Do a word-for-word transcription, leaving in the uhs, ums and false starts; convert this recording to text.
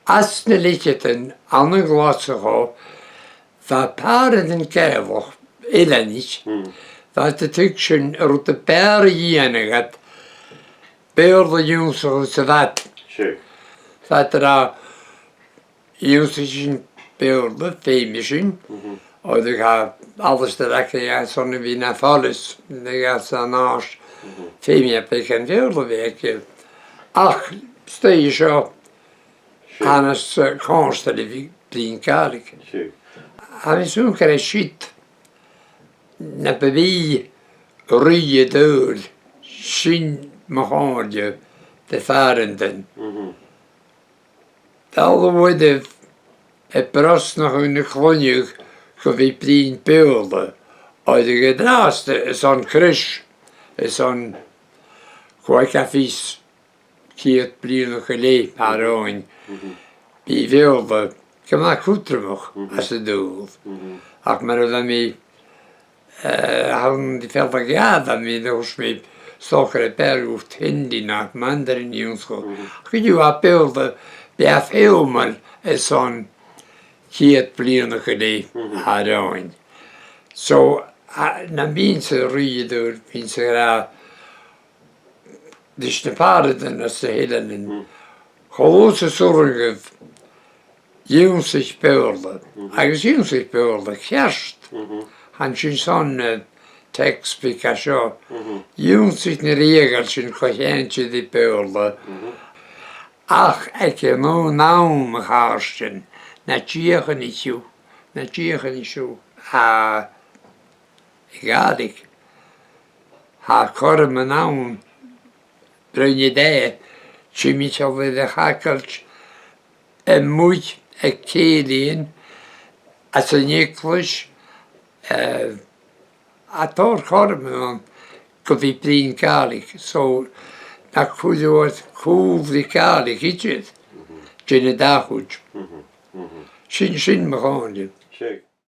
Anns na leth-cheudaichean ann an Glaschu, bha pàrantan Gàidhealach, eileanaich, bha iad a' tuigsinn rud a b' fheàrr a dhèanadh iad Beurla ionnsachadh sa mhadainn. Seadh. Bha iad ag ràdh, dh'ionnsaich sinn Beurla, feumaidh sinn, oir tha Alasdair againn airson a bhith na phoileas, na dh'fhàs an àird, feumaidh e beagan Beurla a bhith aige. Ach, 's dòcha seo, tha e nas, eh, cofhurtail a bhith bruidhinn Gàidhlig. Tha mi a' smaoineachadh gur e siud na bu mhì-rìgh a dh'fheumadh sinn, mo chomhairle, de phàrantan. Dol a bhith a' brosnachadh na cloinne gu bhith bruidhinn Beurla, oir an-dràsta 's ann cruis, 's ann còig fichead, ceud bliadhna gu leth, tha mi a' smaoineachadh, bidh Beurla gu math cudromach anns an t-saoghal. Ach mar a bha mi, eh, ann an Fhèill Ghàidhealach, bha mi, thuirt mi, 's dòcha gur e Beurla a th' ann no Mandarin ionnsachadh. Ach gu dearbh, Beurla, bidh e feumail 's ann ceud bliadhna gu leth, tha mi a' smaoineachadh. So, a, nam bithinn-sa rìgh a dh'fheumadh, bhithinn-sa ag ràdh ris na pàrantan anns na h-eileanan, cho luath 's as urrainn dhuibh, ionnsaichibh Beurla, agus ionnsaichibh Beurla ceart. Chan e sin son na textbooks a tha seo. Ionnsaichibh na riaghailtean co-cheangailte ri Beurla. Ach aig an aon àm, a chàirdean, na dìochuimhnichibh, na dìochuimhnichibh, a, Gàidhlig. Tha cothrom ann, bruidhinn e, timcheall air a chagailt, a-muigh aig cèilidhean, anns an eaglais, eh, tha tòrr chothroman ann gu bhith bruidhinn Gàidhlig. So, na cuir iad cùl ri Gàidhlig idir, dèan an dà chuid. Sin, sin mo chomhairle. Seadh.